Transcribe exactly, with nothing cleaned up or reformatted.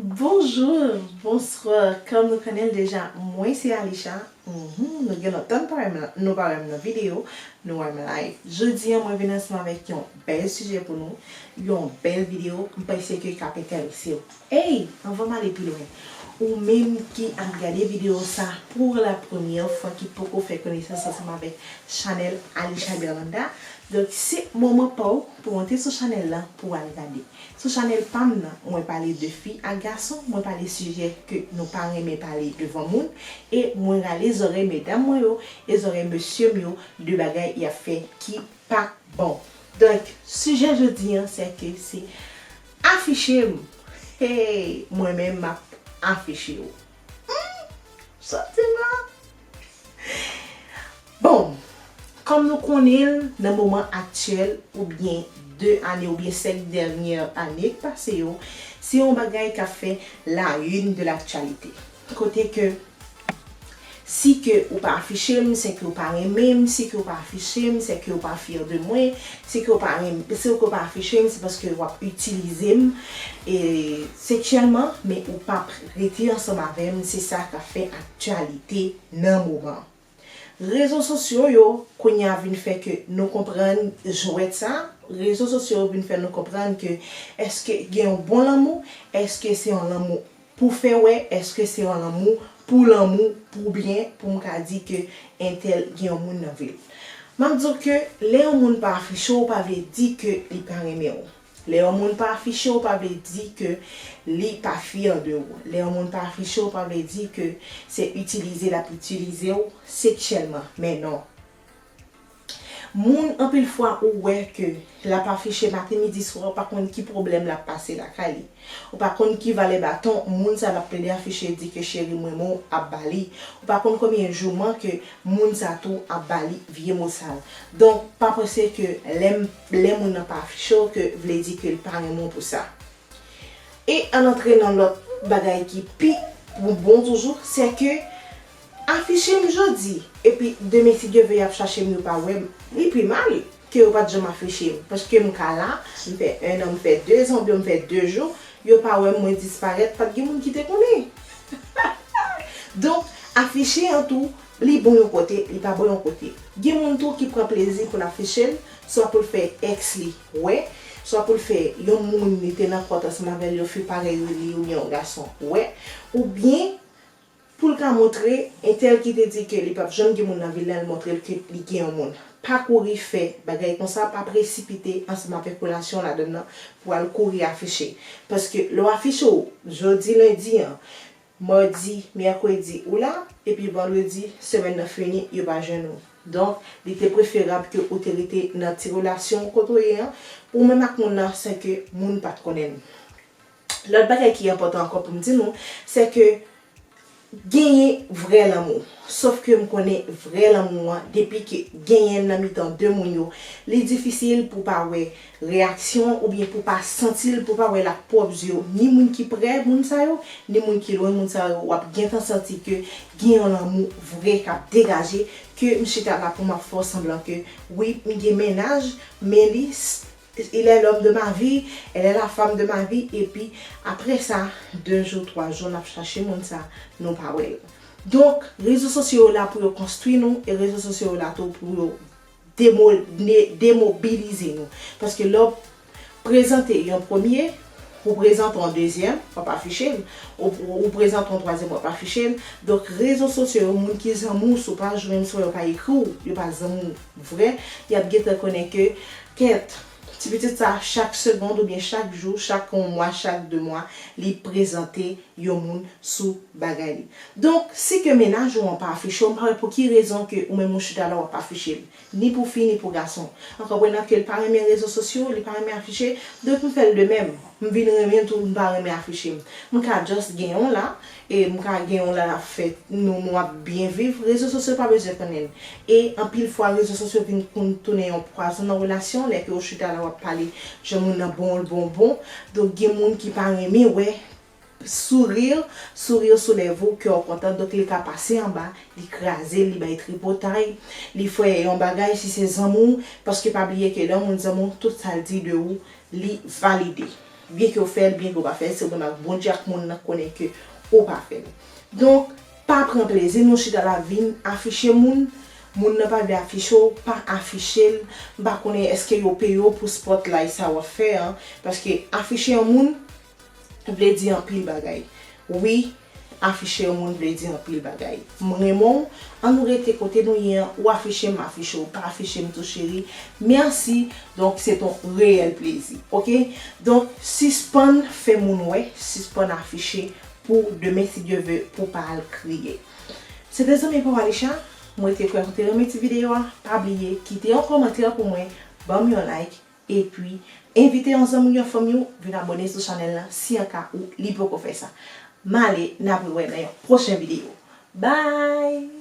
Bonjou, bonswa. Kòm nou konnen l deja, mwen se Alisha. Mhm, nou gen lontan nou pa wè m, nou pa wè m nan videyo, nou wè m live. Jodi a, mwen vin ansanm avèk yon bèl sijè pou nou, yon bèl videyo, m panse ke l ap enterese w. Ey, anvan m ale pi lwen, ou menm ki ap gade videyo sa pou la premyè fwa, ki poko fè konesans ansanm avèk chanèl Alisha Berlanda, donk se moman pa w pou w antre sou chanèl la pou w al gade. Sou chanèl pa m nan, mwen pale de fi ak gason, mwen pale sijè ke nou pa renmen pale devan moun, e mwen rale zòrèy medam mwen yo e zòrèy mesye m yo de bagay y ap fè ki pa bon. Donk, sijè jodi a, se ke se afiche m. Hey, mwen menm m ap afiche w. Hmm, santiman. Bon, kòm nou konnen l, nan moman aktyèl, oubyen de ane, oubyen sèt dènyè ane k pase yo, se yon bagay k ap fè la une de l'actualité. Kote ke, si ke ou pa afiche m, se ke ou pa renmen m, si ke ou pa afiche m, se ke ou pa fyè de mwen, si ke ou pa renmen, si ke ou pa afiche m, se paske w ap itilize m, e, seksyèlman, men ou p ap rete ansanm avè m, se sa k ap fè aktyalite nan moman. Rezo sosyo yo kounye a vin fè ke nou konprann jwèt sa. Rezo sosyo yo vin fè nou konprann ke èske gen yon bon lanmou, èske se yon lanmou pou fè wè, èske se yon lanmou pou lanmou, pou byen, pou m ka di ke entèl gen yon moun nan vi l. M ap di w ke lè yon moun pa afiche w, pa vle di ke li pa renmen w. Lè yon moun pa afiche w, pa vle di ke li pa fyè de ou. Lè yon moun pa afiche w, pa vle di ke se itilize l ap itilize w seksyèlman. Men non. Moun anpil fwa ou wè ke l ap afiche maten, midi, swa, ou pa konn ki pwoblèm l ap pase lakay li. Ou pa konn ki valè baton moun sa l ap plede afiche di ke cheri m renmen w ap ba li. Ou pa konn konbyen jouman ke moun sa tou ap ba li vye mo sal. Donk, pa panse ke lè m, lè moun nan pa afiche w ke vle di ke l pa renmen w pou sa. E ann antre nan lòt bagay ki pi bon toujou, se ke afiche m jodi, epi demen si Dye vle y ap chache m, yo pa wè m, li pi mal ke yo pa t janm afiche m. Paske m ka la, m fè en an, m fè de zan, oubyen m fè de jou, yo pa wè m, mwen disparèt, pa t gen moun ki te konnen. Donk, afiche an tou, li bon yon kote, li pa bon yon kote. Gen moun tou ki pran plezi pou l afiche l, swa pou l fè èks li wè, swa pou l fè yon moun li te nan kòt ansanm avè l, yon fi parèy li oubyen yon gason wè, oubyen pou l ka montre entèl ki te di ke li p ap janm gen moun nan vi l la, l montre l ke li gen yon moun. Pa kouri fè bagay konsa, pa presipite ansanm avèk relasyon ladann nan pou al kouri afiche. Paske lè w afiche w jodi lendi an, madi, mèkredi ou la, epi vandredi, semèn nan fini, yo pa jwenn ou. Donk, li te preferab ke ou te rete nan ti relasyon kote w ye an, ou menm ak moun nan, san ke moun pa t konnen l. Lòt bagay ki enpòtan ankò pou m di nou, se ke genyen vrè lanmou. Sof ke m konnen vrè lanmou an, depi ke genyen l nan mitan de moun yo, li difisil pou pa wè reyaksyon oubyen pou pa santi l, pou pa wè l ak pwòp zye w. Ni moun ki prè moun sa yo, ni moun ki lwen moun sa yo, w ap gentan santi ke gen yon lanmou vre k ap degaje, ke m chita la pou m ap fè w sanblan ke wi, m gen mennaj, men li, il est l'homme de ma vie, elle est la femme de ma vie, epi apre sa, de jou, twa jou, n ap chache moun sa, nou pa wè l. Donk, rezo sosyo yo la pou yo konstwi nou, e rezo sosyo yo la tou pou yo demo-, ne-, demobilize nou. Paske lè w prezante yon premye, ou prezante yon dezyèm, w ap afiche l. Ou, ou prezante yon twazyèm, w ap afiche l. Donk, rezo sosyo yo, moun ki zanmi w, si w pa jwenn, swa yo pa ekri w, yo pa zanmi w vrè, y ap gentan konnen ke, kèt, ti pitit sa, chak segond oubyen chak jou, chak yon mwa, chak de mwa, li prezante yon moun sou bagay li. Donk, si ke mennaj ou an pa afiche w, m pa wè pou ki rezon ke ou menm ou chita la w ap afiche l. Ni pou fi, ni pou gason. An konprenan ke l pa renmen rezo sosyo, li pa renmen afiche, donk m fè l de menm. M vin renmen l tou, m pa renmen afiche m. M ka just gen yon la, e m ka gen yon la l ap fè nou, nou ap byen viv. Rezo sosyo pa bezwen konnen l. E anpil fwa, rezo sosyo vin konn tounen yon pwazon nan relasyon, lè ke ou chita la w ap pale, jan moun nan bon, l bon, bon. Donk, gen moun ki pa renmen wè sourire, sourire sou lèv ou, kè w kontan, donk li ka pase anba, li kraze l, li bay tripotay, li fè yon bagay si se zanmi w, paske pa bliye ke lè yon moun zanmi w, tout sa l di de ou, li valide. Byen ke w fè l, byen ke w pa fè l, se ou menm ak Bondye ak moun nan k konnen ke ou pa fè l. Donk, pa pran plezi nou chita la vin afiche moun. Moun nan pa vle afiche w, pa afiche l. M pa konnen èske yo peye w pou spotlight sa w ap fè an. Paske afiche yon moun vle di anpil bagay. Wi, afiche yon moun vle di anpil bagay. M renmen w, ann nou rete kote nou ye an, ou afiche m, m afiche w, pa afiche m tou cheri. Mèsi. Donk, se ton reyèl plezi, oke? Donk, sispann fè moun wè, sispann afiche pou demen, si Dye ve, pou pa al kriye. Se te zanmi pa w Alisha, mwen te kwè ou te renmen ti videyo a. Pa bliye kite yon kòmantè pou mwen, ban m yon like, epi envite yon zanmi w, yon fanmi w vin abòne sou chanèl la si anka ou li poko fè sa. M ale, n ap rewè nan yon pwochen videyo. Bye!